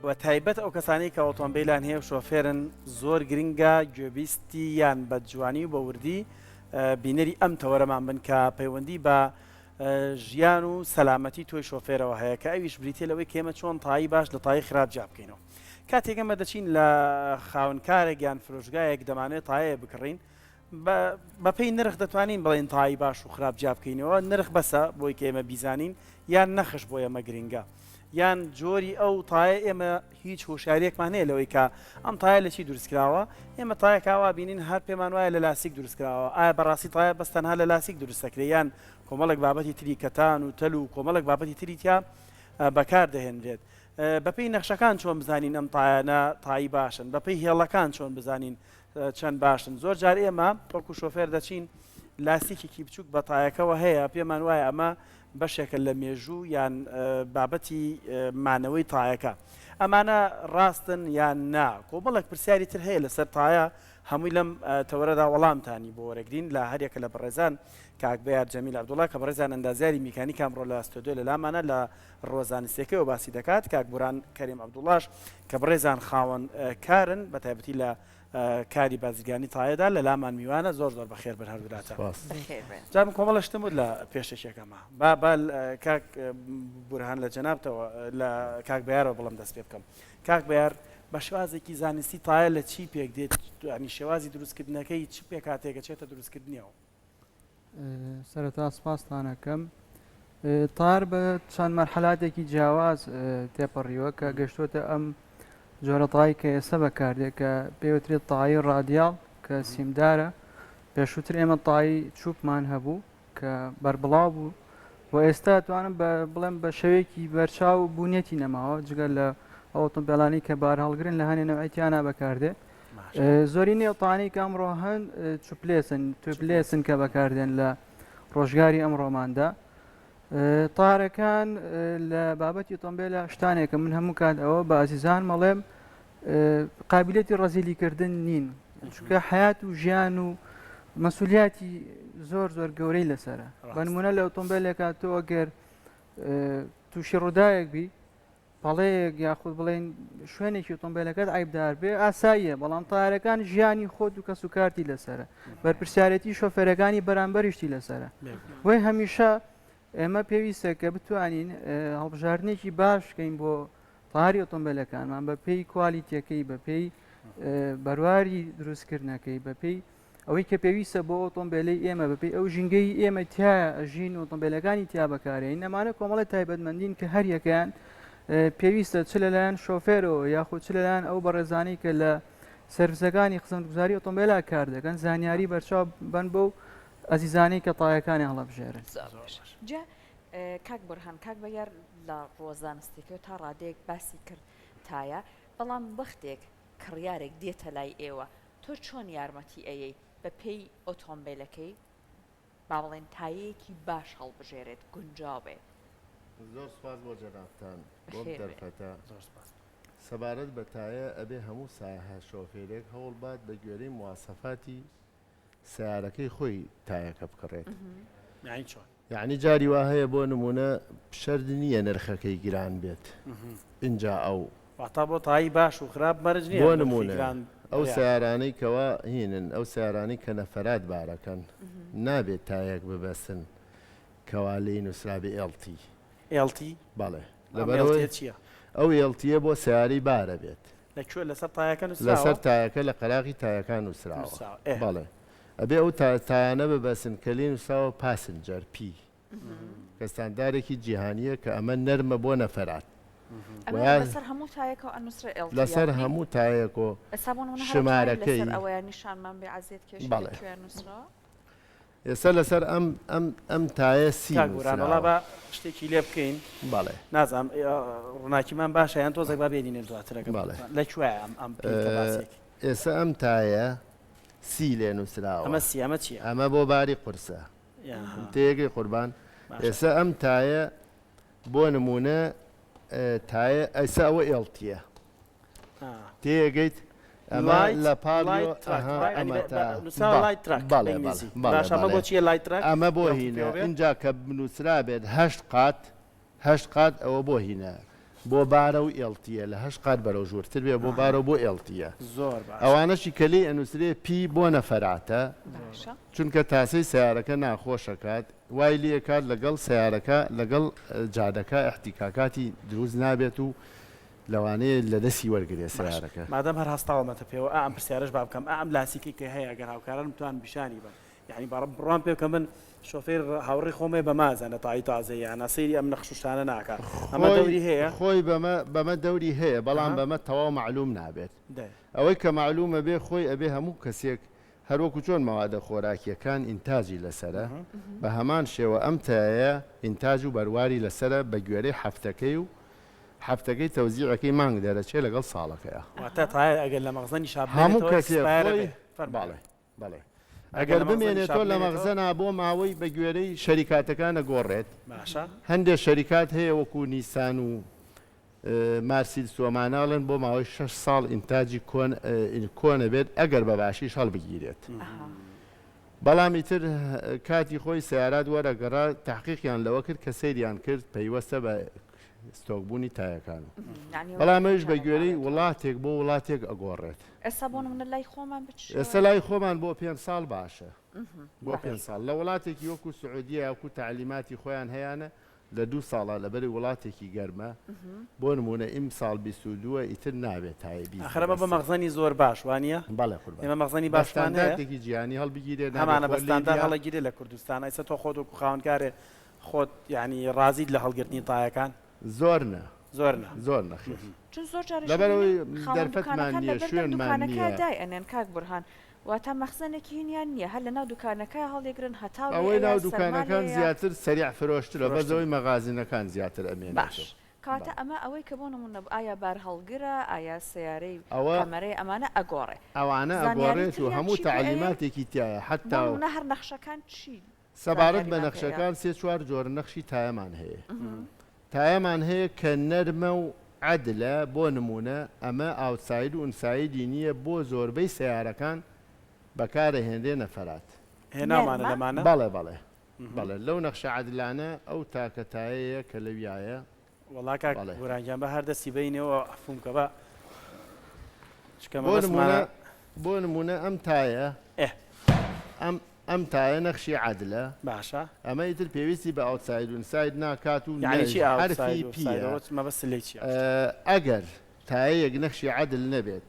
و تایبەت ئەو کەسانەی کە ئۆتۆمبیلان هەیە و شۆفێرن زۆر گرنگە گوێبیستی یان بە جوانی و بە وردی بینەری ئەم تەوەرەمان بن کە پەیوەندی بە ژیان و سەلامەتی تۆی شۆفێرەوە هەیە کە ئەویش بریتە لەوەی کە ئێمە چۆن تایی باش لە تایی خراپ جیا بکەینەوە. کاتێک ئێمە دەچین لە خاوەن کارێک یان فرۆشگایەک دەمانەوێت تایەیە بکڕین بەپێی نرخ دەتوانین بڵێین تایی باش و خراپ جیا بکەینەوە نرخ بەسە بۆی کە ئێمە بیزانین یان نەخش بۆ ئێمە گرنگە یان جۆری ئەو تایە ئێمە هیچ هۆشیاریەکمان هەیە لەوەی کە ئەم تایە لە چی دروستکراوە ئێمە تایەکە وا بینین هەر پێمان وایە لە لاسیک دروستکراوە ئایا بەڕاستی تایە بەس تەنها لە لاسیک دروست دەکرێت یان کۆمەڵێک بابەتی تری کەتان و تەل و کۆمەڵێک بابەتی تری تیا بەکار دەهێنرێت بەپێی نەخشەکان چۆن بزانین ئەم تایانە تایی باشن بەپێی هێڵەکان چۆن بزانین چەند باشن زۆر جار ئێمە وەکو شۆفێر دەچین لاستیکێکی بچووک بە تایەکەوە هەیە پێمان وایە ئەمە بەشێکە لە مێژوو یان بابەتی مانەوەی تایەکە ئەمانە ڕاستن یان نا کۆمەڵێک پرسیاری تر هەیە لەسەر تایە هەمووی لەم تەوەرەدا وەڵامتانی بۆ وەرەگرین لە هەریەکە لە بەڕێزان کاک بەیار جەمیل عەبدوڵا کە بەڕێزان ئەندازیاری میکانیکە ئەمڕۆ لە ستۆدیۆ لە لامانە لە ڕووە زانستیەکەیەوە باسی دەکات، کاک بوران کەریم عەبدوڵاش کە بەڕێزان خاوەن کارن بە تایبەتی لە کاری بازرگانی تایەدا لە لامان میوانە زۆر زۆر بەخێر بن هەردوولاتان. سپاس. بەخێر بێن. جا من کۆمەڵە شتم وت لە پێشەکیەکەما با با کاک بورهان لە جەنابتەوە لە کاک بەیارەوە بڵێم دەست پێ بکەم. کاک بەیار بە شێوازێکی زانستی تایە لە چی پێک دێت یانی شێوازی دروستکردنەکەی چ پێکهاتەیەکە چێتە دروستکردنیەوە؟ سەرەتا سپاستان ئەکەم. تار بە چەند مەرحەلاتێکی جیاواز تێپەڕیوە کە گەشتۆتە ئەم جۆرە تای کە ئێستا بەکاردێ کە پێوترێت تایی ڕادیاڵ کە سیمدارە پێشووتر ئێمە تایی چوپمان هەبوو کە بەربڵاو بوو و ئێستا توانم بە بڵێم بە شێوەیەکی بەرچاو بوونیەتی نەماوە جگە لە ئەو ئۆتۆمبێلانەی کە بارهەڵگرن لە هەنێ نەوعێتیانە بەکاردێ زۆرینەی ئەو تانەی کە ئەمڕۆ هەن tubeless ن tubeless ن کە بەکاردێن لە ڕۆژگاری ئەمڕۆماندا تارەکان لە بابەتی ئۆتۆمبێلە شتانێکە من هەموو کات ئەوە بە ئازیزان مەڵێم قابلێتی ڕەزیلیکردن نین چونکە حیات و ژیان و مەسولیاتی زۆر زۆر گەورەی لەسرە بە نمونە لە ئۆتۆمبیلێکا تۆ ئەگەر تووشی ڕووداوێک بی پەڵەیەک یاخود بڵێین شوێنێکی ئۆتۆمبیلەکەت عیبدار بێ ئاساییە بەڵام تارەکان ژیانی خۆت و کەس و کارتی لەسرە بەرپرسیارەتی شۆفێرەکانی بەرامبەریشتی لەسرە بۆی هەمیشە ئێمە پێویستە کە بتوانین هەڵبژاردنێکی باش بکەین بۆ تاری ئۆتۆمبیلەکانمان بە پێی کوالیتیەکەی بە پێی بەرواری دروستکردنەکەی بە پێی ئەوەی کە پێویستە بۆ ئۆتۆمبیلەی ئێمە بەپێی ئەو ژینگەی ئێمە تیا ئەژین ئۆتۆمبیلەکانی تیا بەکارێن ئەمانە کۆمەڵی تایبەتمەندین کە هەر یەکەیان پێویستە چ لەلایەن شۆفێرەوە یاخود چ لەلایەن ئەو بەڕێزانەی کە لە سەرڤسەکانی خزمەتگوزاری ئۆتۆمبیلا کار دەکەن زانیاری بەرچاو بن بەو ئەزیزانەی کە تایەکانی هەڵەبژێرن. جا کاک بورهان کاک بەیار لە ڕووە زانستیەکەوە تا ڕادەیەک باسی کرد تایە بەڵام وەختێک کڕیارێک دێتە لای ئێوە تۆ چۆن یارمەتی ئەیەی بە پێی ئۆتۆمبێلەکەی با بڵێن تایەیەکی باش هەڵبژێرێت گونجاو بێ؟ زۆر سوپاس بۆ جەنابتان بۆم دەرفەتە. سەبارەت بە تایە ئەبێ هەموو ساهە شۆفێرێک هەوڵبات بە گوێرەی مواسەفاتی سەیارەکەی خۆی تایەکە بکڕێت. یانی چۆن؟ یانی جاری وا هەیە بۆ نموونە شەرت نییە نرخەکەی گران بێت ئینجا ئەو. واتا بۆ تایی باش و خراپ مەرج نییە بۆ نموونە ئەو سەیارانەی کەوا هینن ئەو سەیارانەی کە نەفەرات بارەکەن نابێت تایەک ببەستن کەوا لێی نووسرابێ LT. LT؟ بەڵێ ئەم LT یە چییە؟ ئەو LT یە بۆ سەیارەی بارە بێت. لە کوێ لەسەر تایەکە نووسراوە؟ لەسەر تایەکە لە قەراغی تایەکان نووسراوە. نووسراوە ئێ. بەڵێ ئەبێ ئەو تا تایانە ببەسن کە لێی نووسراوە passenger P کە ستاندارێکی جیهانییە کە ئەمە نەرمە بۆ نەفەرات ئەمە لەسەر هەموو تایەکەوە ئەنووسرێ LT لەسەر هەموو تایەک و ئێستا بۆ نموونە هەر شمارەکەی لەسەر ئەوەیە نیشانمان بێ عەزیەت کێشی لە بەڵێ. کوێ نووسراوە؟ ئێستا لەسەر ئەم ئەم ئەم تایە C کاک بوران وەڵا نووسراوە. با شتێکی لێ بکەین بەڵێ. نازانم ڕووناکیمان باشە یان تۆزێک با بێنینە دواتر ئەگەر بەڵێ. لە کوێیە ئەم ئەم P کە باسێکی. ئێستا ئەم تایە C لێ نووسراوە. ئەمە C ئەمە چییە؟ ئەمە بۆ باری قورسە. تێگەی قوربان؟ باشە. ئێستا ئەم تایە بۆ نموونە تایە ئێستا ئەوە LT یە. تێگەیت ئەمە لە پاڵی ئەمە بۆ هینە اینجا کە بنووسرابێت هەشت قات هەشت قات ئەوە بۆ هینە. بۆ بارە و ئێڵتییە لە هەشت قات بەرەو ژوورتر بێ بۆ بارە و بۆ ئێڵتییە. زۆر باشە. ئەوانەشی کە لێی ئەنووسرێ P بۆ نەفەراتە باشە. چونکە تاسەی سەیارەکە ناخۆش ئەکات وای لێ ئەکات لەگەڵ سەیارەکە لەگەڵ جادەکە ئیحتیکاکاتی دروست نابێت و لەوانەیە لە دەستی وەرگرێ باش سەیارەکە. مادام هەر هەستاومەتە پێوە ئا ئەم پرسیارەش با بکەم ئا ئەم لاسیکەی کە هەیە گەر هاوکارانم بتوانن پیشانی بەن یانی بە بڕوام پێ بکە من شۆفێر هاوڕێی خۆم هەیە بەمە ئەزانێ تای تازەی یانە سەیری ئەم نەخش و شتانە ناکا ئەمە خۆی دەوری هەیە؟ خۆی بەمە بەمە دەوری هەیە بەڵام ئەها بەمە تەواو مەعلوم نابێت دەی. ئەوەی کە مەعلومە بێ خۆی ئەبێ هەموو کەسێک هەروەکو چۆن مەوادە خۆراکیەکان ئینتاجی لەسەرە بە هەمان شێوە ئەم تایەیە ئینتاج و بەرواری لەسەرە بە گوێرەی هەفتەکەی و هەفتەکەی تەوزیعەکەی مانگ دەرەچێ لەگەڵ ساڵەکەیا. واتە تایە ئەگەر لە مەخزەنیشا هەموو بمێنێتەوە کەسێ expire خۆی ئەبێ فەرموو. بەڵێ بەڵێ ئەگەر ئەگەر لە مەخزەنیشا بمێنێتەوە لە بمێنێتەوە. مەخزەنا بۆ ماوەی بە گوێرەی شەریکاتەکان ئەگۆڕێت باشە. هەندێ شەریکات هەیە وەکو نیسان و مارسیدس و ئەمانە ئەڵێن بۆ ماوەی شەش ساڵ ئینتاجی کۆن کۆنە بێت ئەگەر بە باشیش هەڵبگیرێت بەڵام ئیتر کاتی خۆی سەیارات وەرەگەڕا تەحقیقیان لەوە کرد کە سەیریان کرد پەیوەستە بە ستۆکبوونی تایەکان بەڵام ئەویش بە گوێرەی وڵاتێک بۆ وڵاتێک ئەگۆڕێت. ئێستا بۆ نمونە لای خۆمان بە چ ئێستا شێوەیەکە؟ لای خۆمان بۆ پێنج ساڵ باشە بۆ پێنج ساڵ لە وڵاتێکی وەکو سعودیە وەکو تەعلیماتی خۆیان هەیانە لە دوو ساڵا لەبەری وڵاتێکی گەرمە بۆ نموونە ئیمساڵ 22 ە ئیتر نابێت تایە 20 ئاخر ئەمە بە ببەستێت. مەخزەنی زۆر باش وانیە؟ بەڵێ قوربان. ئێمە مەخزەنی بە باشمان هەیە؟ ستانداردێکی جیهانی هەڵبگیرێ نابێ هەمانە بە خۆر لێی ستاندار بیا. هەڵەگیرێ لە کوردستان ئیستا تۆ خۆت وەکو خاوەنکارێ خۆت یانی ڕازیت لە هەڵگرتنی تایەکان؟ زۆر نا. زۆر نا. زۆر نەخێر. چون زۆر جاریش لەبەرئەوەی ئەبینم خاوەن دەرفەتمان دوکانەکان نییە لەبەردەم شوێنمان دوکانەکە نییە. دایئەنێن کاک بورهان واتە مەخزەنێکی هینیان نییە هەر لەناو دوکانەکە هەڵیگرن هەتاو لێ ئەوەی ئەیا ناو سەرما دوکانەکان لێیە. زیاتر سەریع فرۆشترە بەس فرۆشترە. ئەوەی مەغازینەکان زیاتر باش ئەمێنێتەوە. کەواتە بەڵێ. ئەمە ئەوەی کە بۆ نموونە ئایا بارهەڵگرە ئایا سەیارەی ئەوە قەمەرەیە ئەمانە ئەگۆڕێ ئەوانە زانیاری ئەگۆڕێت و تریان هەموو چی پێ ئەیەی؟ تەعلیماتێکی تیایە بۆ حەتتا نموونە هەر نەخشەکان چی سەبارەت بە زانیاریمان پێ ئەیا؟ نەخشەکان سێ چوار جۆر نەخشی تایەمان هەیە تایەمان هەیە کە نەرمە و عەدلە بۆ نموونە ئەمە outside و inside ی نییە بۆ زۆربەی سەیارەکان بەکارەهێنرێ نەفەرات. هێناومانە نەرمە؟ لەمانە؟ بەڵێ بەڵێ بەڵێ لەو نەخشە عەدلانە ئەو تاکە تایەیە کە لەویایە. وەڵا کاک بەڵێ. گۆران گیان بە هەر دەستی بەینەوە عەفوم کە با چکە بۆ نموونە مەبەستمانە. بۆ نموونە ئەم تایە ئێ. ئەم ئەم تایە نەخشی عەدلە. باشە. ئەمە ئیتر پێویستی بە outside و inside ناکات و یانی چی حەرفی outside و P یە. inside ئەوە مەبەستت لێی چیە ئەو شتە؟ ئەگەر تایەیەک نەخشی عەدل نەبێت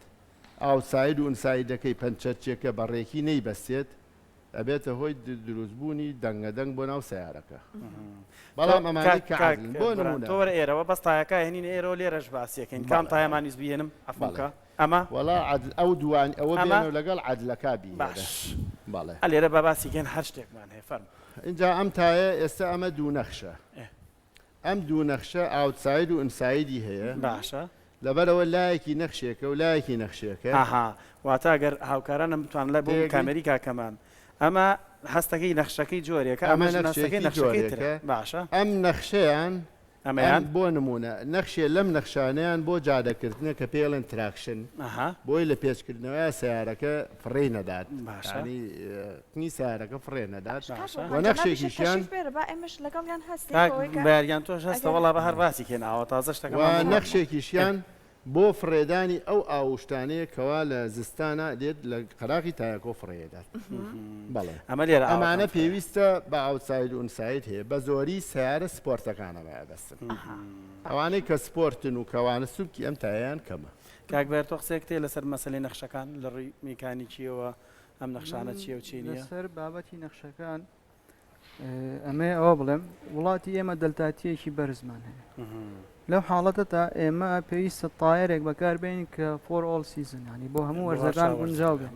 outside و inside ەکەی پەنچەرچیەکە بە ڕێکی نەیبەستێت ئەبێتە هۆی دروستبوونی دەنگە دەنگ بۆ ناو سەیارەکە بەڵام ئەمانەی کە عەدلن بۆ نموونە. تۆ وەرە ئێرەوە بەس تایەکە هێنین ئێرەوە لێرەش باسی ئەکەین کام تایەمان ویست بیهێنم عەفوم کە ئەمە وەڵا عەدل ئەو دووان ئەوە ئەمە بێنەوە لەگەڵ عەدلەکە بیهێنە باش بەڵێ. ئە لێرە با باسی کەین هەر شتێکمان هەیە فەرموو. ئینجا ئەم تایە ئێستا ئەمە دوو نەخشە ئێ. ئەم دوو نەخشە outside و inside ی هەیە. باشە. لەبەرئەوە لایەکی نەخشێکە و لایەکی نەخشێکە. ئاها واتە گەر هاوکارانم بتوانن لای بۆ تێگەی؟ کامێری کاکەمان ئەمە هەستەکەی نەخشەکەی جۆرێکە ئەمە ئەمەش نەخشەکەی نەخشێکی نەخشەکەی ترە جۆرێکە. باشە. ئەم نەخشەیان ئەم ئەمەیان؟ بۆ نموونە نەخشێ لەم نەخشانەیان بۆ جادەکردنە کە پێی ئەڵێن traction ئەها. بۆی لە پێچکردنەوەیا سەیارەکە فڕێی نەدات باشە. یانی قنی سەیارەکە فڕێ نەدات کاک باشە. و بورهان جەنابیشت نەخشێکیشیان تەشریف بێرە با ئێمەش لەگەڵیان هەستین کاک بۆ ئەوەی کە بەیار گیان تۆش هەستە ئەگەر وەڵا بە هەر ڕاستی کەین ئاوە تازە و شتەکەمان بۆ فەرموو. نەخشێکیشیان بۆ فڕێدانی ئەو ئاو و شتانەیە کەوا لە زستانا دێت لە قەراغی تایەکەوە فڕێیەدات. بەڵێ. ئەمە لێرە ئاوەکان ئەمانە فڕێ. پێویستە بە outside و inside هەیە. بە زۆری سەیارە سپۆرتەکان ئەمە ئەبەستن. ئەوانەی کە سپۆرتن و کەوانە سوکی ئەم تایەیان کەمە. کاک بەیار تۆ قسەیەکت هەیە لەسەر مەسەلەی نەخشەکان لە ڕووی میکانیکییەوە ئەم نەخشانە من چییە و چی نییە؟ لەسەر بابەتی نەخشەکان ئەمەیە ئەوە بڵێم وڵاتی ئێمە delta T یەکی بەرزمان هەیە لەو حاڵەتەدا ئێمە پێویستە تایەرێک بەکاربێنین کە for all season ینی بۆ هەموو وەرزەکان گونجاو بێت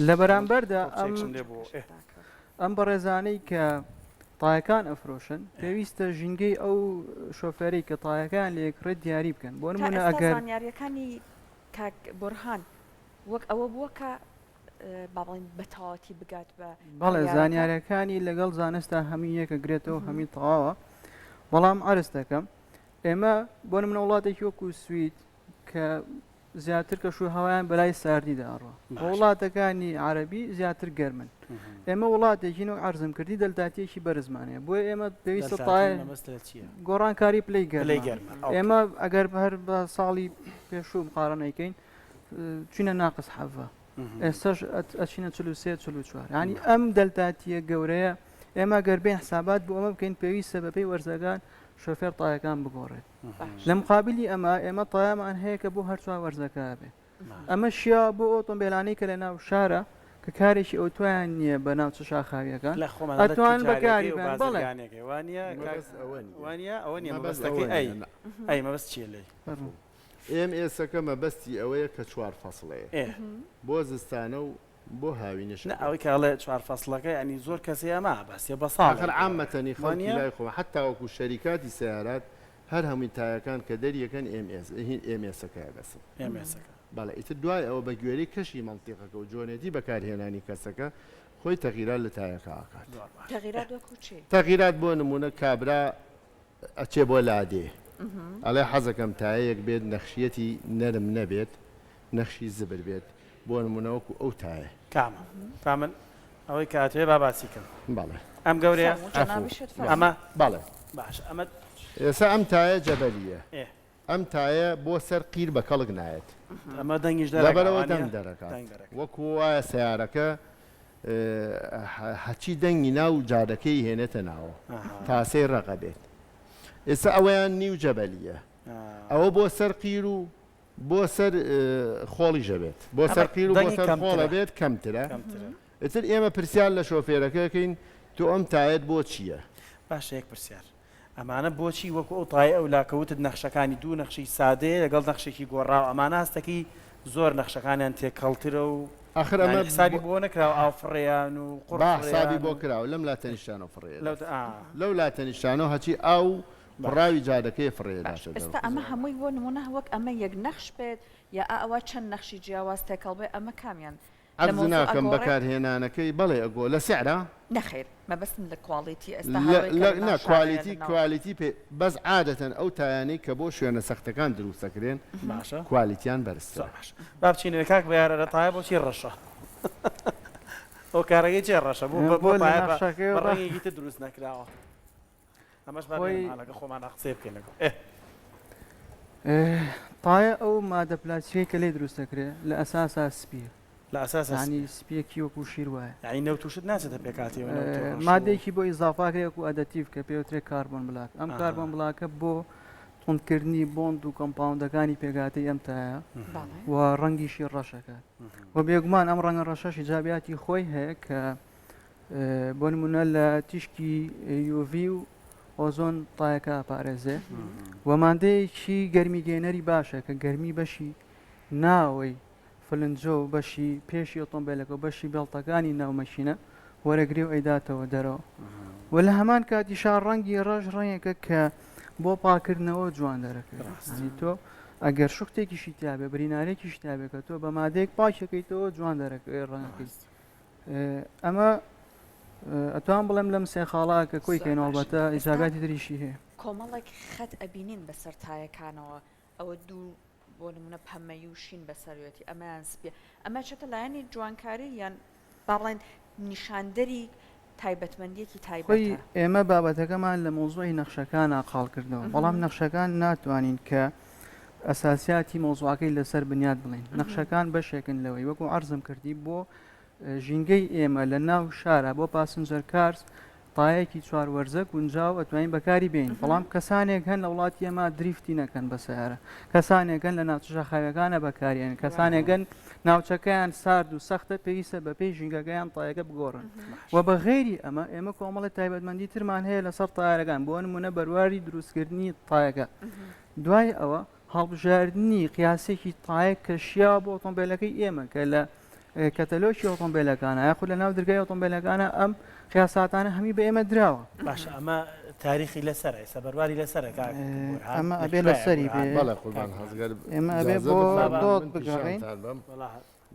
لە بەرامبەردا ئەم ئەم بەڕێزانەی کە تایەکان ئەفرۆشن پێویستە ژینگەی ئەو شۆفێرەی کە تایەکان لێکڕێت دیاری بکەن بۆ نمونە ئەگەر زانیاریەکانی کاک بورهان وەک ئەوە بووە کە با بڵێین بە تەواوەتی بگات بە بەڵێ کڕیارەکە؟ زانیاریەکانی لەگەڵ زانستا هەمووی یەکە گرێتەوە هەمووی تەواوە بەڵام عەرز دەکەم ئێمە بۆ نمونە وڵاتێکی وەکو سوید کە زیاتر کەش و هەوایان بەلای ساردیدا ئەڕوا و وڵاتەکانی عەرەبی زیاتر گەرمن. ئێمە وڵاتێکین وەک عەرزم کردی دەلتاتیەکی بەرزمان هەیە بۆیە ئێمە پێویستە تایە گۆڕانکاری پلەی گەرما ئێمە ئەگەر هەر بە ساڵی پێشوو مقارنەی کەین چوینە ناقس حەڤە ئێستاش ئەچینە 43 44 ینی ئەم دەلتاتیە گەورەیە ئێمە گەر بێن حسابات بۆ ئەمە بکەین پێویستە بەپێی وەرزەکان شۆفێر تایەکان بگۆڕێت لە مقابلی ئەمە ئێمە تایەمان هەیە کە بۆ هەرچوار وەرزەکە بێ ئەمە شیاوە بۆ ئۆتۆمبێلانەی کە لە ناو شارە کە کارێکی ئەوتۆیان نییە بە ناوچە شاخاوییەکان لە خۆمان دەڵێت ئەتوان تیجاریەکەی بەکاری و بەن بەڵێ. بازرگانیەکەی وانیە کاک مەبەست ئەوە نییە. وانیە ئەوە نییە مەبەست مەبەستەکەی ئەوە ئەی نییە نا. ئەی مەبەست چییە لێی؟ فەرموو. ئێم ئێسەکە مەبەستی ئەوەیە کە چوار فەسڵەیە ئێ. بۆ زستانە و بۆ هاوینەش نا ئەبێت. ئەوەی کە ئەڵێ چوار فەسڵەکە یانی زۆر کەس هەیە ئەمە بەسێ بە ساڵێک ئاخر ئەگۆڕێ عامەتەنی خەڵکی وانیە؟ لای خۆمان حەتتا وەکوو شەریکاتی سەیارات هەر هەمووی تایەکان کە دەریەکەن ئێم ئێس هین ئێم ئێسەکەیە بەسن. ئێم ئێسەکە. بەڵێ ئیتر دوای ئەوە بە گوێرەی کەشی مەنتیقەکە و جۆنێتی بەکارهێنانی کەسەکە خۆی تەغیرات لە تایەکە ئەکات. زۆر باشە. تەغیرات وەکو چی؟ تەغیرات بۆ نموونە کابرا ئەچێ بۆ لادێ ئەڵێ حەزەکەم تایەیەک بێت نەخشیەتی نەرم نەبێت نەخشی زبر بێت بۆ نموونە وەکو ئەو تایە. کامە؟ کامن؟ ئەوەی کە ئەتەوێ با باسی کەم. بەڵێ. ئەم گەورەیە؟ فەرموو جەنابیشت فەرموو. ئەمە؟ بەڵێ. باشە ئەمە. ئێستا ئەم تایە جەبەلییە. ئێ. ئەم تایە بۆ سەر قیر بە کەڵک نایەت. ئەمە دەنگیش دەرەکا لەبەرئەوە وانیە؟ دەنگ دەرەکات. دەنگ دەرەکات. وەکو وایە سەیارەکە هەرچی دەنگی ناو جادەکەی هێنێتە ناوە. تاسەی ڕەق ئەبێت. ئێستا ئەوەیان نیو جەبەلییە. ئەوە بۆ سەر قیر و بۆ سەر خۆڵیش ئەبێت. بۆ سەر قیر و بۆ سەر خۆڵ ئەبێت کەمترە. ئیتر ئێمە پرسیار لە شۆفێرەکە ئەکەین تۆ ئەم تایەت بۆ چییە؟ باشە یەک پرسیار ئەمانە بۆچی وەکو ئەو تایە ئەولا کە وتت نەخشەکانی دوو نەخشی سادەیە لەگەڵ نەخشێکی گۆڕاو ئەمانە هەستەکەی زۆر نەخشەکانیان تێکەڵترە و ئاخر ئەمە یانی حسابی بۆ نەکراوە ئاو فڕێیان و قوڕ با حسابی فڕێیان بۆ و کراوە لەم لا تەنیشتانەوە فڕێ لەو ئەدات ئا. لەو لا تەنیشتانەوە هەرچی ئاو و باش. قوڕاوی جادەکەیە فڕێ باش ئەداتە ئێستا دەرەوە. ئەمە هەمووی بۆ نموونە وەک ئەمە یەک نەخش بێت یا ئا ئەوە چەند نەخشی جیاواز تێکەڵ بێ ئەمە کامیان لە عەرز مەوزوع ناکەم ئەگۆڕێت؟ بەکارهێنانەکەی بەڵێ ئەگۆ لە سعرا؟ نەخەیر مەبەستم لە quality ئێستا لە هەر ئەوەی کە لە لە نا ناو شارە یا کوالیتی لە ناو. quality پێ بەس عادەتەن ئەو تایانەی کە بۆ شوێنە سەختەکان دروست ئەکرێن باشە quality یان بەرزترە. زۆر باش با بچینەوە کاک بەیار ئەرە تایە بۆچی ڕەشە هۆکارەکەی چیە ڕەشە بۆ بۆ بۆ لە تایە بە نەخشەکەی بە ڕە ڕەنگێکی تر دروست نەکراوە ئەمەش با خۆی بێنە ماڵەکە خۆمان قسەی بکەین لەگەڵ ئێ. تایە ئەو مادە پلاستیکەی کە لێی دروست دەکرێت لە ئەساسا سپییە. لە ئەساسا یانی سپییە. سپییەکی وەکوو شیر وایە. یانی نەوت و شت ناچێتە پێکهاتەیەوە نەوت و ڕەش و. مادەیەکی بۆ ئیزافە ئەکرێ وەکوو additive کە پێی وترێ carbon black. ئەم carbon black ە بۆ توندکردنی bond و compound ەکانی پێکهاتەی ئەم تایە و ڕەنگیشی ڕەش ئەکات. و بێگومان ئەم ڕەنگە ڕەشەش ئیجابیاتی خۆی هەیە کە بۆ نمونە لە تیشکی UV و ئۆزۆن تایەکە ئەپارێزێ و مادەیەکی گەرمی گەێنەری باشە کە گەرمی بەشی ناوەی فلنجۆ و بەشی پێشی ئۆتۆمبیلەکە و بەشی بێڵتەکانی ناو مەشینە وەرەگرێ و ئەیداتەوە دەرەوە و لە هەمان کاتیشا ڕەنگی ڕەش ڕەنگێکە کە بۆ پاکردنەوە جوان دەرەکەوێت یانی تۆ ئەگەر شوختێکیشی تیابێ برینارێکیش تیابێ کە تۆ بە مادەیەک پاکەکەیتەوە جوان دەرەکەوێت ڕەنگەکەی ئەمە ئەتوان بڵێم لەم سێ خاڵە کە کۆی کەین ئەڵبەتە ئیجاباتی تریشی هەیە. کۆمەڵێک خەت ئەبینین بەسەر تایەکانەوە ئەوە دوو بۆ نمونە پەمەیی و شین بەسەروێتی ئەمەیان سپیە ئەمە چێتە لایەنی جوانکاری یان با بڵێن نیشاندەری تایبەتمەندیەکی خۆی تایبەتە؟ ئێمە بابەتەکەمان لە مەوزوعی نەخشەکانا قاڵ کردەوە بەڵام نەخشەکان ناتوانین کە ئەساسیاتی مەوزوعەکەی لەسەر بنیات بڵێین نەخشەکان بەشێکن لەوەی وەکو عەرزم کردی بۆ ژینگەی ئێمە لە ناو شارە بۆ passenger cars تایەکی چوار وەرزە گونجاو ئەتوانین بەکاری بێین بەڵام کەسانێک هەن لە وڵاتی ئێمە drift ی نەکەن بە سەیارە کەسانێک هەن لە ناوچە شاخاویەکانە بەکاریێن کەسانێک هەن ناوچەکەیان سارد و سەختە پێویستە بەپێی ژینگەکەیان تایەکە بگۆڕن و بە غەیری ئەمە ئێمە کۆمەڵی تایبەتمەندی ترمان هەیە لەسەر تایەکان بۆ نمونە بەرواری دروستکردنی تایەکە دوای ئەوە هەڵبژاردنی قیاسێکی تایە کە شیاوە بۆ ئۆتۆمبیلەکەی ئێمە کە لە کەتەلۆکی ئۆتۆمبیلەکانە یاخود لە ناو درگای ئۆتۆمبیلەکانە ئەم قیاساتانە هەمی بە ئێمە دراوە. باشە ئەمە تاریخی لەسەرە ئێستا بەرواری لەسەرە کاک بورهان ئەمە لە ئەبێ کوێیە لەسەری بورهان؟ بێ بەڵێ قوربان هەزگەر ئێمە ئەبێ ئیجازە بۆ بفەرموون دۆت من بگەڕێین. پیشانتان بەم. وەڵا.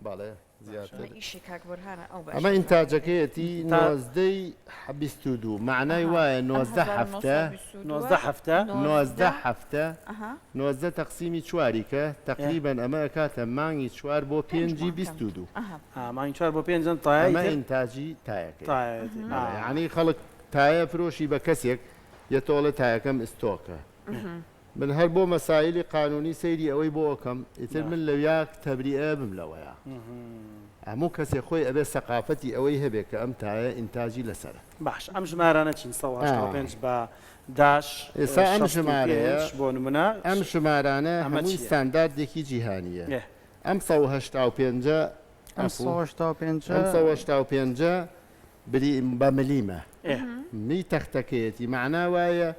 بەڵێ زیاتر. ئەمە ئیشی کاک بورهانە ئەو ئەمە باشە. ئینتاجەکەیەتی تا نۆزدەی 22 مەعنای ئەها وایە ئەم 19 هەفتە 1922 19 هەفتە 19 19 هەفتە ئەها 19 تەقسیمی چواری کە ئێ. تەقریبەن ئەمە ئەکاتە مانگی چوار بۆ پێنج پێنجی مانگ بیست و کەمتر دوو ئەها. ئا مانگی چوار بۆ پێنجن تایەی ئەمە تر ئینتاجی تایەکەیە تایەتی بەڵێ ئا. یەعنی خەڵک تایە فرۆشی بە کەسێک یەتۆڵێ تایەکەم ئستۆکە من هەر بۆ مەسایلی قانونی سەیری ئەوەی بۆ ئەکەم ئیتر من لەویا تەبریئە بم لەوەیا هەموو کەسێ خۆی ئەبێ سەقافەتی ئەوەی هەبێ کە ئەم تایە ئینتاجی لەسەرە. باش ئەم ژمارانە چین 185 بە dash ئێستا ئەم ژمارەیە 65 بۆ نمونە ئەم ژمارانە ئەمە هەمووی چییە؟ ستانداردێکی جیهانییە ئێ. ئەم 185 ئەم عەفو 185 ئەم 185 بری بە ملیمە ئێ. می تەختەکەیەتی مەعنا وایە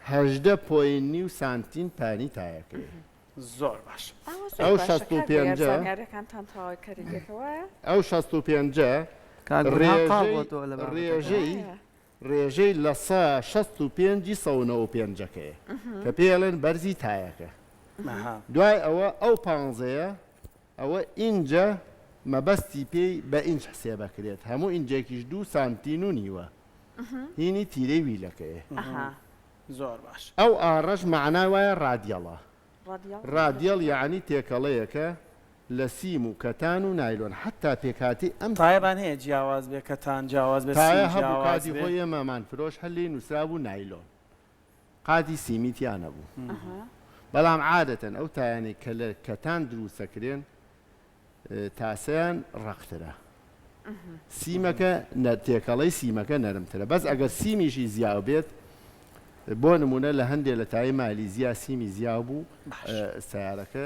18 point نیو سانتیم پانی تایەکەیە. زۆر باش. ئەوە زۆر ئەو باشە 65 کاک بڕیار ە زانیاریەکانتان تەواوی کەریتێکە وایە؟ ئەو 65ە کاک بورهان قاڵ ڕێژەی بۆتەوە لە بابەتەکە. ڕێژەی وایە. ڕێژەی لە سا 65 ی 195 ەکەیە کە پێی ئەڵێن بەرزی تایەکە. ئەها. دوای ئەوە ئەو پانزەیە ئەوە ئینجە مەبەستی پێی بە ئینج حسێبەکرێت هەموو ئینجێکیش دوو سانتین و نیوە هینی تیرەی ویلەکەیە. ئەها. زۆر باش. ئەو R ەش مەعنای وایە radial ە. radial radial یەعنی تێکەڵەیەکە لە سیم و کەتان و نایلۆن حەتتا پێکهاتەی ئەم تایەمان هەیە جیاواز بێ کەتان جیاواز بێ تایە سیم هەبوو جیاواز کاتی بێ. خۆی ئێمەمان فرۆشت هەر لێی نووسرابوو نایلۆن قاتی سیمی تیا نەبوو بەڵام عادەتەن ئەو تایانەی کە لە کەتان دروستەکرێن تاسەیان ڕەقترە سیمەکە تێکەڵەی سیمەکە نەرمترە بەس ئەگەر سیمیشی زیاو بێت بۆ نمونە لە هەندێ لە تای مالیزیا سیمی زیاو بوو سیارەکە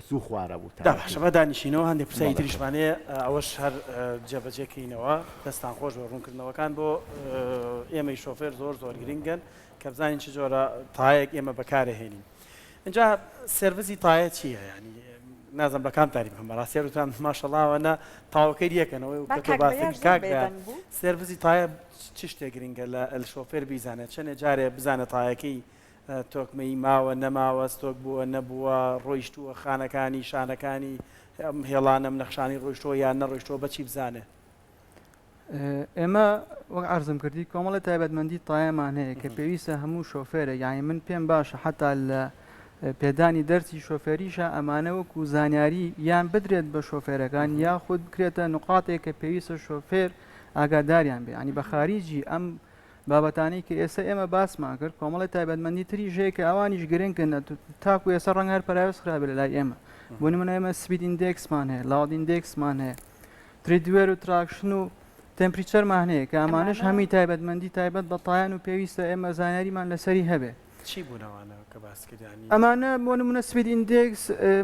زوو خوارە بوو دا باشە بە دانیشینەوە هەندێک پرسیاری تریشمان هەیە ئەوەش هەر جێبەجێ کەینەوە دەستان خۆش بە ڕوونکردنەوەکان بۆ ئێمەی شۆفێر زۆر زۆر گرنگن کە بزانین چ جۆرە تایەک ئێمە بەکارەهێنین اینجا سێرڤسی تایە چییە ینی نازم بە کام تاریف بکەم بەڕاستی هەردووتان ماشەڵاوە نە تاوەکەی یەکەنەوە و با کە تۆ کاک باسی بەیار زۆر کاک بەیار بێدەنگ بوو. سێرڤسی تایە چ شتێک گرنگە لە شۆفێر بیزانێت چەنێ جارێ بزانێت تایەکەی تۆکمەیی ماوە نەماوە ستۆک بووە نەبووە ڕۆیشتووە خانەکانی شانەکانی ئەم هێڵانەم نەخشانی ڕۆیشتووە یان نەڕۆیشتووە بەچی بزانێ؟ ئێمە وەک عەرزم کردی کۆمەڵی تایبەتمەندی تایەمان هەیە کە پێویستە هەموو شۆفێرێک یانی من پێم باشە حتا لە پێدانی دەرسی شۆفێریشە ئەمانە وەکو زانیاری یان بدرێت بە شۆفێرەکان یاخود بکرێتە نقاتێک کە پێویستە شۆفێر ئاگاداریان بێ ینی بە خاریجی ئەم بابەتانەی کە ئێستا ئێمە باسمان کرد کۆمەڵی تایبەتمەندی تریش هەیە کە ئەوانیش گرنگن تاکو ئێستا ڕەنگە هەر پەراوێز خرابێت لە لای ئێمە بۆ نمونە ئێمە speed index مان هەیە load index مان هەیە tread wear و traction و temperature مان هەیە کە ئەمانەش هەمی تایبەتمەندی تایبەت بە تایەن و پێویستە ئێمە زانیاریمان لەسەری هەبێ. چی بوون ئەوانە کە باس کردیانی؟ ئەمانە بۆ نمونە speed index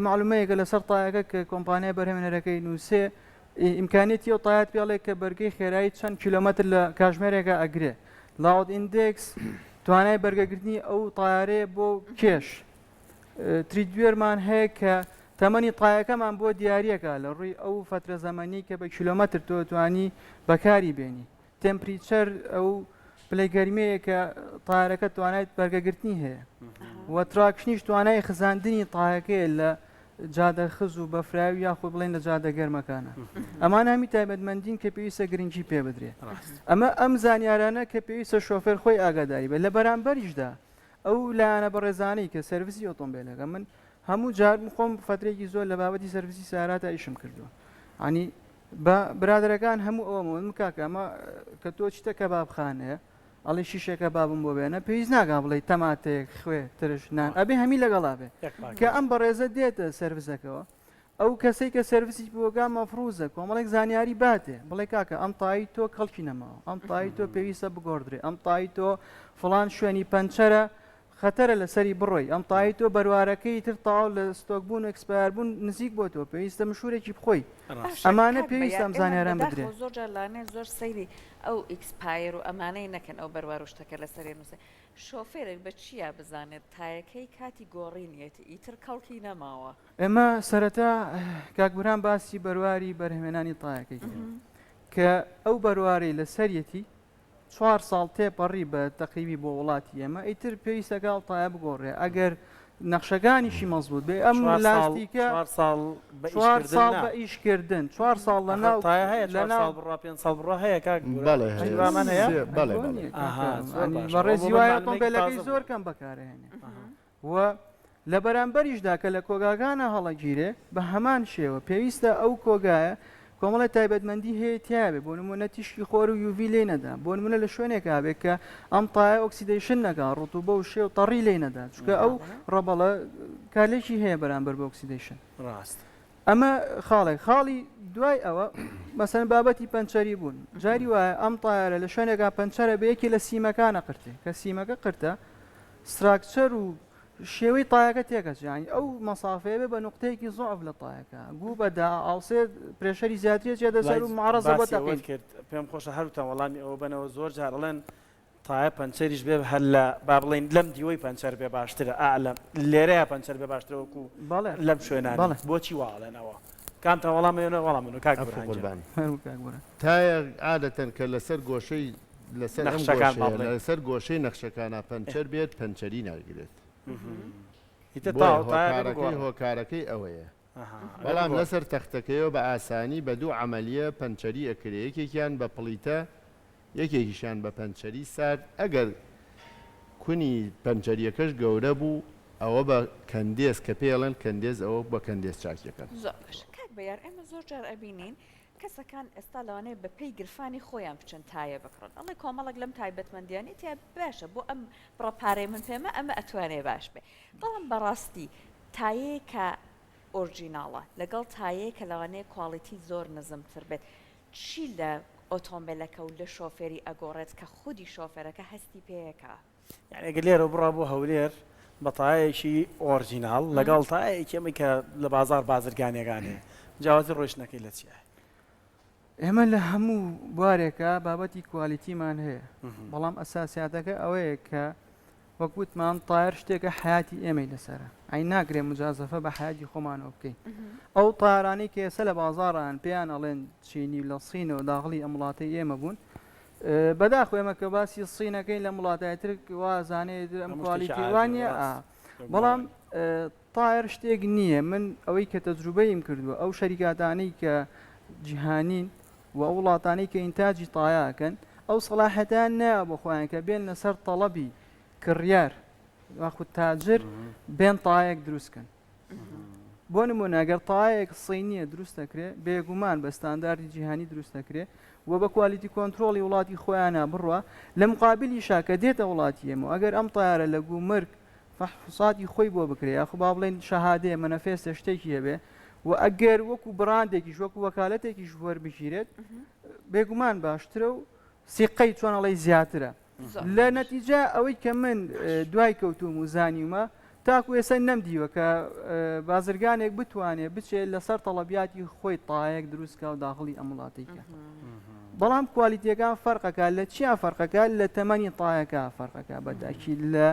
مەعلومەیەکە لەسەر تایەکە کە کۆمپانیای بەرهەمێنەرەکەی نووسێ ئیمکانیەتی ئەو تایەت پێڵێ کە بەرگەی خێرایی چەند کیلۆمەتر لە کاژمێرێکا ئەگرێ. load index توانای بەرگەگرتنی ئەو تایارەیە بۆ کێش. tread wear مان هەیە کە تەمەنی تایەکەمان بۆ دیاریەکە لە ڕووی ئەو فەترە زەمەنی کە بە کیلۆمەتر تۆ توانی بەکاری بێنی. temperature ئەو پلەی گەرمیەیە کە تایەرەکە توانای بەرگەگرتنی هەیە و traction یش توانای خزاندنی تایەکەیە لە جادە خز و بەفراوی یاخود بڵێن لە جادە گەرمەکانە ئەمانە هەمی تایبەتمەندین کە پێویستە گرنگی پێ بدرێت ئەمە ئەم زانیارانە کە پێویستە شۆفێر خۆی ئاگاداری بێت لە بەرامبەریشدا ئەو لایەنە بەڕێزانەی کە سەرڤسی ئۆتۆمبیلەکە من هەموو جار خۆم فترێکی زۆر لە بابەتی سەرڤسی ساراتە ئیشم کردووە ینی بە برادەرەکان هەموو ئەوەم وت من کاکە ئەمە کە تۆ چیتە کەبابخانەیە ئەڵێ شیشێ کەبابم بۆ بێنە پێویست ناکا بڵێی تەماتەیەک خوێ ترش نان ئەبێ هەمی لەگەڵا بێ کە ئەم بەڕێزە دێتە سەرڤسەکەوە ئەو کەسەی کە سەرڤسی بۆگا مەفروزە کۆمەڵێک زانیاری باتێ بڵێ کاکە ئەم تایی تۆ کەڵکی نەماوە ئەم تایی تۆ پێویستە بگۆڕدرێ ئەم تایی تۆ فڵان شوێنی پەنچەرە خەتەرە لەسەری بڕۆی ئەم تایی تۆ بەروارەکەی تر تەواو لە ستۆک بوون و expire بوون نزیک بۆتەوە پێویستە مشورێکی بخۆی باشە ئەمانە کاک پێویستە بەیار ئەم ئێمە زانیاران بدرێ. بەداخەوە زۆر جار لانێ زۆر سەیری ئەو expire و ئەمانەی نەکەن ئەو بەروار و شتەکە لەسەرێ نووسێ شۆفێرێک بە چیا بزانێت تایەکەی کاتی گۆڕینیەتی ئیتر کەڵکی نەماوە. ئێمە سەرەتا کاک بورهان باسی بەرواری بەرهەمێنانی تایەکەی کرد کە ئەو بەروارەی لەسەریەتی چوار ساڵ تێپەڕی بە تەقریبی بۆ وڵاتی ئێمە ئیتر پێویستە کە ئەو تایە بگۆڕێ ئەگەر. نەخشەکانیشی مەزبوط بێ ئەم لاستیکە چوار ساڵ بە چوار ساڵ بە ئیشکردن چوار ساڵ لە ناو تایە هەیە لە ناو ساڵ بڕوا پێنج ساڵ بڕوا هەیە کاک بەڵێ هەیە وامان هەیە بەڵێ بەڵێ بەڕێزی وایە ئۆتۆمبیلەکەی زۆر کەم بەکارهێنێ و لە بەرامبەریشدا کە لە کۆگاکانە هەڵەگیرێ بە هەمان شێوە پێویستە ئەو کۆگایە کۆمەڵێ تایبەتمەندی هەیە تیاێ بۆ نمونە تیشکی خۆر و UV لێ نەدا بۆ نمونە لە شوێنێکا بێ کە ئەم تایە oxidation نەکا ڕتوبە و شێ و تەڕی لێ نەدا چونکە ئەو ڕەبەڵە کارلێکی هەیە بەرامبەر بە oxidation ڕاست. ئەمە خاڵێک خاڵی دوای ئەوە مەسەن بابەتی پەنچەری بوون جاری وایە ئەم تایەرە لە شوێنێکا پەنچەرە بە یەکێ لە سیمەکانە قرتێ کە سیمەکە قرتە structure و شێوەی تایەکە تێکەچێ یانی ئەو مەسافەیە بێ بە نوقتەیەکی زۆعف لە تایەکە گوو بەدا ئاوسێ pressure ی زیاتری چێتە سەر و معرەزە بۆ باسی ئەوەت تەقین. کرد پێم خۆشە هەردووتان وەڵامی ئەوە بەنەوە زۆر جار ئەڵێن تایە پەنچەریش بێ هەر لە با بڵێین لەم دیوەی پەنچەر بێ باشترە ئا لە لێرەیە پەنچەر بێ باشترە وەکو بەڵێ لەم شوێنانە بەڵێ. بۆچی وا ئەڵێن ئەوە کامتان وەڵام ئەیەنەوە وەڵام بەنەوە کاک عەفو بورهان گیان. قوربان. فەرموو کاک بورهان. تایە عادەتەن کە لەسەر گۆشەی لەسەر ئەم نەخشەکان با گۆشەیە بڵێین. لەسەر گۆشەی نەخشەکانا پەنچەر بێت پەنچەری ناگرێت. ئیتر بۆیە تاو تایە بێ هۆکارەکەی بگۆڕێ. هۆکارەکەی ئەوەیە. ئەها ئەبێ بەڵام بگۆڕێ. لەسەر تەختەکەیەوە بە ئاسانی بە دوو عەمەلیە پەنچەری ئەکرێ یەکێکیان بە پڵیتە یەکێکیشیان بە پەنچەری سارد ئەگەر کونی پەنچەریەکەش گەورە بوو ئەوە بە کەندێز کە پێی ئەڵێن کەندێز ئەوە بە کەندێز چاکیەکەن. زۆر باشە کاک بەیار ئێمە زۆر جار ئەبینین کەسەکان ئێستا لەوانەیە بە پێی گرفانی خۆیان بچن تایە بکڕن ئەڵێ کۆمەڵێک لەم تایبەتمەندیانەی تیا باشە بۆ ئەم بڕە پارەی من پێمە ئەمە ئەتوانێ باش بێ بەڵام بەڕاستی تایەیەک کە original ە لەگەڵ تایەیەک کە لەوانەیە quality زۆر نزمتر بێت چی لە ئۆتۆمبێلەکە و لە شۆفێری ئەگۆڕێت کە خودی شۆفێرەکە هەستی پێیەکا؟ یانی ئەگەر لێرەوە بڕا بۆ هەولێر بە تایەیەکی original لەگەڵ تایەیەکی ئەمەی کە لە بازاڕ بازرگانیەکان هەیە جیاوازی ڕۆیشتنەکەی لە چیایە؟ ئێمە لە هەموو بوارێکا بابەتی quality مان هەیە بەڵام ئەساسیاتەکە ئەوەیە کە وەک وتمان تایەر شتێکە حەیاتی ئێمەی لەسەرە ئەی ناکرێ مجازەفە بە حەیاتی خۆمانەوە بکەین ئەو تایەرانەی کە ئێستا لە بازاڕان پێیان ئەڵێن چینی لە سینەوە داخڵی ئەم وڵاتەی ئێمە بوون بەداخۆ ئێمە کە باسی سینەکەین لەم وڵاتای تر وازانێ ئەم quality وانە بەڵام تایەر شتێک نییە من ئەوەی کە تەجروبەیم کردووە ئەو شەریکاتانەی کە جیهانین و ئەو وڵاتانەی کە ئینتاجی تایە ئەکەن ئەو سەڵاحەتیان نایە بۆ خۆیان کە بێن لەسەر تەڵەبی کڕیار یاخود تاجر بێن تایەک دروست کەن بۆ نمونە گەر تایەک صینیە دروست دەکرێ بێگومان بە ستانداردی جیهانی دروست دەکرێ و بە quality control ی وڵاتی خۆیانە بڕوا لە مقابلیشا کە دێتە وڵاتی ئێمە ئەگەر ئەم تایارە لە گومرگ فحوصاتی خۆی بۆ بکرێ یاخو با بڵێین شەهادەیە مەنەفێستە شتێکی هەبێ و ئەگەر وەکو بڕاندێکیش وەکو وەکالەتێکیش وەربگیرێت بێگومان باشترە و سیقەی چۆن ئەڵێی زیاترە لە نەتیجە ئەوەی کە من دوای کەوتوم و زانیومە تاکو ئێستا نەمدیوە کە بازرگانێک بتوانێت بچێت لەسەر تەڵەبیاتی خۆی تایەک دروستکە و داخڵی ئەم وڵاتەی کە بەڵام quality ەکان فەرقەکە لە چیا فەرقەکە لە تەمەنی تایەکە فەرقەکە بە تاکید لە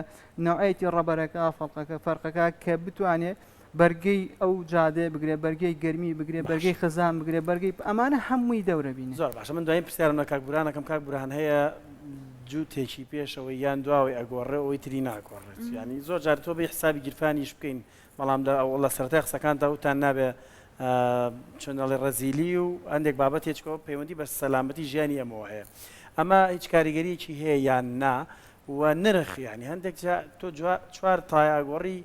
نەوعێتی ڕەبەرەکە فەرقەکە فەرقەکە کە بتوانێت بەرگەی ئەو جادەیە بگرێ بەرگەی گەرمی بگرێ بەرگەی خزان بگرێ بەرگەی ئەمانە هەمووی دەورە بینێ. زۆر باشە من دوایین پرسیارم لە کاک بورهان ئەکەم کاک بورهان هەیە جووتێکی پێشەوەی یان دواوەی ئەگۆڕێ ئەوی تری ناگۆڕێت یانی زۆر جار تۆ بێ حسابی گیرفانیش بکەین بەڵام لە لە سەرەتای قسەکاندا وتان نابێ چۆن ئەڵێ ڕەزیلی و هەندێک بابەت هێچکەوە پەیوەندی بە سەلامەتی ژیانی ئەمەوە هەیە ئەمە هیچ کاریگەریەکی هەیە یان نا و نرخ یانی هەندێک جا تۆ چوار تایە ئەگۆڕی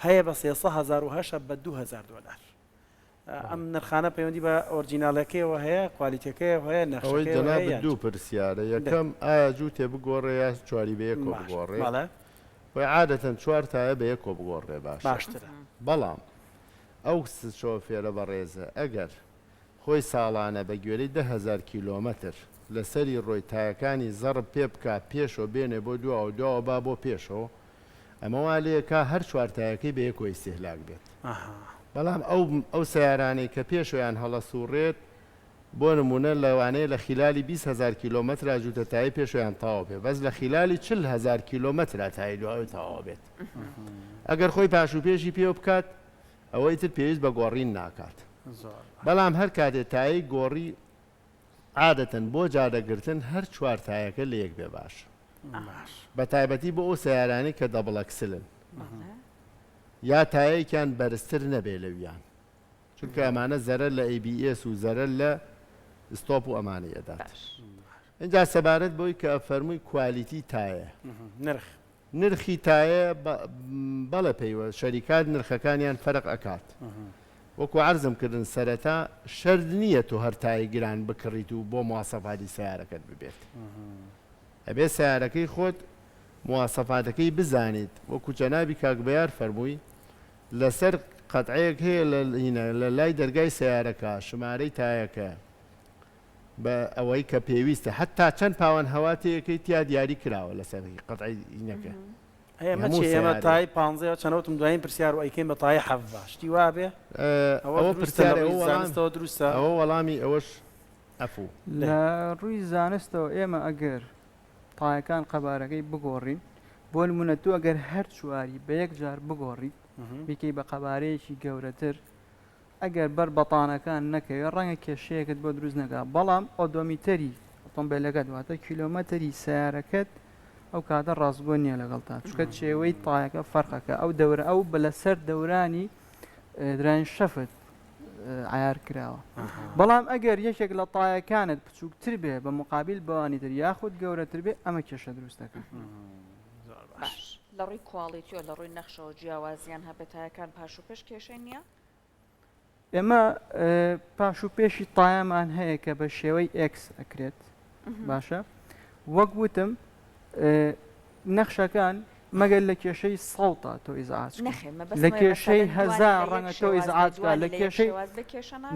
هەیە بە 300 هەزار و هەشە بە 2000 دۆلار ئەم نرخانە پەیوەندی بە original ەکەیەوە هەیە quality ەکەیەوە هەیە ئەوەی نەخشەکەیەوە هەیە جەنابت یان دوو چی؟ پرسیارە دەی یەکەم ئایا جووتێ بگۆڕێ یا چواری بە یەکۆ باش بگۆڕێ بەڵێ خۆی عادەتەن چوار تایە بە یەکۆ بگۆڕێ باشە باشترە. بەڵام ئەو شۆفێرە بەڕێزە ئەگەر خۆی ساڵانە بە گوێرەی 10,000 کیلۆمەتر لەسەری ڕۆی تایەکانی زەڕب پێ بکا پێشەوە بێنێ بۆ دواوە دواوە با بۆ پێشەوە ئەمە وا لێکا هەر چوار تایەکەی بە یەکۆ ئیستیهلاک بێت بەڵام ئەو ئەو سەیارانەی کە پێشەوەیان هەڵەسوڕێت بۆ نمونە لەوانەیە لە خیلالی 20 هەزار کیلۆمەترا جووتە تایەی پێشەوەیان تەواو بێت بەس لە خیلالی 40 هەزار کیلۆمەترا تایەی دواوەی تەواو بێت ئەگەر خۆی پاش و پێشی پێوە بکات ئەوە ئیتر پێویست بە گۆڕین ناکات. بەڵام هەر کاتێ تایەی گۆڕی عادەتەن بۆ جادە گرتن هەر چوار تایەکە لەیەک بێ باشە. بە تایبەتی بۆ ئەو سەیارانەی کە double axle ن. یا تایەیەکیان بەرزتر نەبێ لەویان چونکە ئەمانە زەرەر لە ABS و زەرەر لە stop و ئەمانەی ئەدات. باش. ئینجا سەبارەت بەوەی کە ئەفەرمووی quality تایە. نرخ. نرخی تایە بەڵێ پەیوە شەریکات نرخەکانیان فەرق ئەکات. وەکو عەرزم کردن سەرەتا شەرت نییە تۆ هەر تایەی گران بکڕیت و بۆ مواسەفاتی سەیارەکەت ببێت. ئەبێ سەیارەکەی خۆت مواسەفاتەکەی بزانیت وەکو جەنابی کاک بەیار فەرمووی لەسەر قەتعەیەک هەیە لە هینە لە لای دەرگای سەیارەکە شمارەی تایەکە بە ئەوەی کە پێویستە حتا چەند پاوان هەوا تێیەکەی تیا دیاری کراوە لەسەر قەتعەی هینەکە ئێمە هەموو چی ئێمە سەیارەیەک. تای پانزەیە چەنە وتم دوایین پرسیار و ئەیکەین بە تای حەڤە شتی وابێ ئەوە ئەوە دروستە لە پرسیارە ڕووی ئەوە وەڵام زانستەوە دروستە؟ ئەوە وەڵامی ئەوەش ئەفوو. لە ڕووی زانستەوە ئێمە ئەگەر تایەکان قەبارەکەی بگۆڕین بۆ نمونە تۆ ئەگەر هەر چواری بە یەک جار بگۆڕیت بیکەی بە قەبارەیەکی گەورەتر ئەگەر بەر بەتانەکان نەکەوێت ڕەنگە کێشەیەکت بۆ دروست نەکا بەڵام odometer ی ئۆتۆمبیلەکەت واتە کیلۆمەتری سیارەکەت ئەو کاتە ڕاستگۆ نییە لەگەڵتا چونکە چێوەی تایەکە فەرقەکە ئەو دەورە ئەو بە لەسەر دەورانی drive shaft عیار کراوە بەڵام ئەگەر یەکێک لە تایەکانت بچووکتر بێ بە مقابل بەوانی تر یاخود گەورەتر بێ ئەمە کێشە دروست دەکات. باش لە ڕووی quality و لە ڕووی نەخشەوە جیاوازیان هەبێت تایەکان پاش و پێش کێشەی نییە؟ ئێمە پاش و پێشی تایەمان هەیە کە بە شێوەی X ئەکرێت باشە وەک وتم نەخشەکان مەگەر لە کێشەی سەوتا تۆ ئیزعاج لە کێشەی هەزار ڕەنگە تۆ ئیزعاج لە کێشەی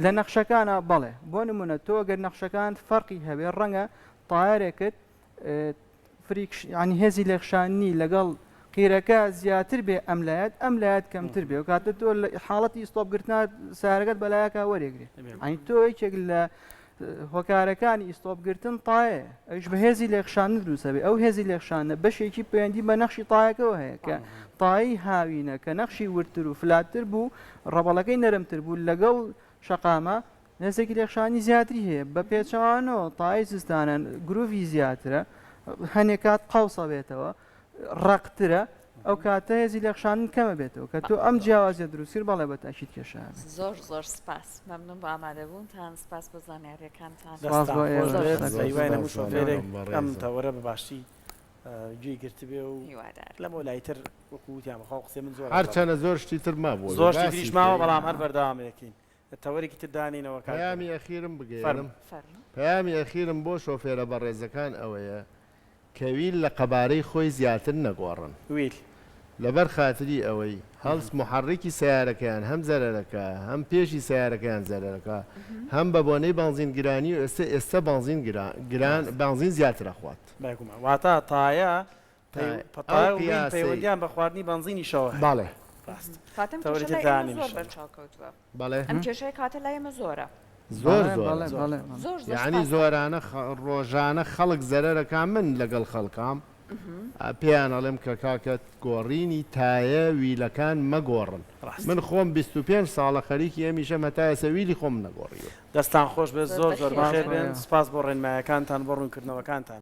لە نەخشەکانە بەڵێ بۆ نمونە تۆ گەر نەخشەکان فەرقی هەبێ ڕەنگە تایەرێکت friction ینی هێزی لێخشانی لەگەڵ قیرەکە زیاتر بێ ئەم لایەت ئەم لایەت کەمتر بێ و کاتە تۆ لە حاڵەتی ئیستۆپ گرتنا سارەکەت بەلایەکە وەرێگرێ ئەین تۆ یەکێک لە هۆکارەکانی ئیستۆپ گرتن تایە ئەویش بە هێزی لێخشاندن دروستە بێ ئەو هێزی لێخشاندنە بەشێکی پەیوەندی بە نەخشی تایەکەوە هەیە کە تای هاوینە کە نەخشی وردتر و flat تر بوو ڕەبەڵەکەی نەرمتر بوو لەگەڵ شەقامە هێزێکی لێخشانی زیاتری هەیە بە پێچەوانەوە تای زستانە groove ی زیاترە هەنێک کات قەوسە بێتەوە ڕەقترە ئەو کاتە هێزی لێخشاندن کەمە بێتەوە کە تۆ ئەم جیاوازیە دروست کرد بەڵێ بە تاکید کێشە هەبێت. زۆر زۆر سپاس مەمنون بۆ ئامادەبوونتان سپاس بۆ زانیاریەکانتان. سپاس دەستتان بۆ خۆش ئێوەش بێت زۆر بەهیوای هەموو سپاس شۆفێرێک مەمنونم ئەم بەڕێزم. تەوەرە بە باشی گوێی گرتبێ و هیوادارم. لەمەو لایتر وەکو وتیان بەخوا قسەی من زۆر ئەبڕم. هەرچەنە زۆر شتی تر مابوو زۆر شتی باسی تریش ماوە کەین. بەڵام هەر بەردەوام یەکین تەوەرێکی تر دانێینەوە کاک پەیامی بەرهەم. ئەخیرم بگەیەنم. فەرموو. فەرموو. پەیامی ئەخیرم بۆ شۆفێرە بەڕێزەکان ئەوەیە کە wheel لە قەبارەی خۆی زیاتر نەگۆڕن. wheel. لەبەر خاتری ئەوەی هەڵس موحەڕیکی سەیارەکەیان هەم زەرەرەکا هەم پێشی سەیارەکەیان زەرەرەکا هەم بە بۆنەی بەنزین گرانی و ئێستە ئێستە بەنزین گران گران بەنزین زیاتر ئەخوات. بێگومان واتە تایە تایە ئەو تایە و wheel قیاسەی. پەیوەندیان بە خواردنی بەنزینیشەوە هەیە. بەڵێ. ڕاستە. کاتە ئەم تەوەری کێشە تر لای ئێمە دانێین زۆر ئیشەڵا. بەرچاو کەوتووە. بەڵێ. ئەم کێشەیە کاتە لای ئێمە زۆرە. زۆر بەڵێ زۆرە. بەڵێ زۆر. بەڵێ بەڵێ. زۆر زۆر یەعنی سپاستان. زۆرانە ڕۆژانە خەڵک زەرەرەکا من لەگەڵ خەڵکام پێیان ئەڵێم کە کاکە گۆڕینی تایە wheel ەکان مەگۆڕن ڕاستە. من خۆم 25 ساڵە خەریکی ئەمیشەم هەتا ئێستا wheel ی خۆم نەگۆڕیوە. دەستان خۆش بێت زۆر زۆر زۆر بەخێر بەخێر بێن. بێن سپاس بۆ ئێوە. سپاس بۆ ڕێنمایەکانتان بۆ ڕوونکردنەوەکانتان.